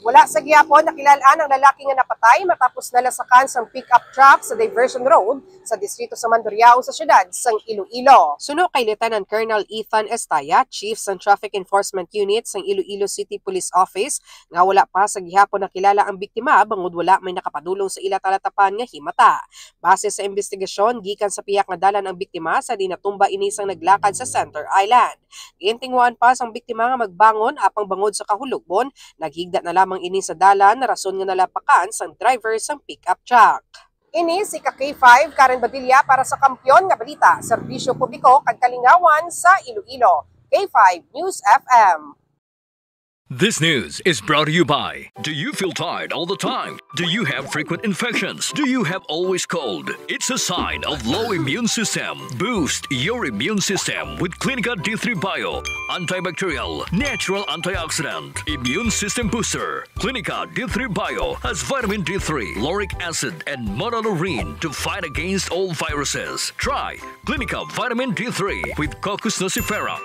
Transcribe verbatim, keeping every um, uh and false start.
Wala sa gihapon nakilal-an ang lalaki nga napatay matapos nalasakan sang pick-up truck sa diversion road sa distrito sa Mandurriao sa siyudad sang Iloilo. Suno kay Lieutenant Colonel Ethan Estaya, Chief sang Traffic Enforcement Unit sang Iloilo City Police Office, nga wala pa sa gihapon nakilala ang biktima bangod wala may nakapadulong sa ila talatapan nga himata. Base sa imbestigasyon, gikan sa pihak nga dalan ang biktima sa di natumba ini sang naglakad sa Center Island. Gintinguhaan pa sang biktima nga magbangon apang bangod sa kahulogbon, naghigda na lamang ini sa dalan, rason nga nalapakan sang driver sang pick-up truck. Ini si ka K five, Karen Badilla para sa Kampiyon nga Balita, Serbisyo Publiko kag Kalingawan sa Iloilo, K five News F M. This news is brought to you by. Do you feel tired all the time? Do you have frequent infections? Do you have always cold? It's a sign of low immune system. Boost your immune system with Clinica D three Bio. Antibacterial, natural antioxidant, immune system booster. Clinica D three Bio has vitamin D three, lauric acid, and monolaurin to fight against all viruses. Try Clinica Vitamin D three with Cocos nucifera.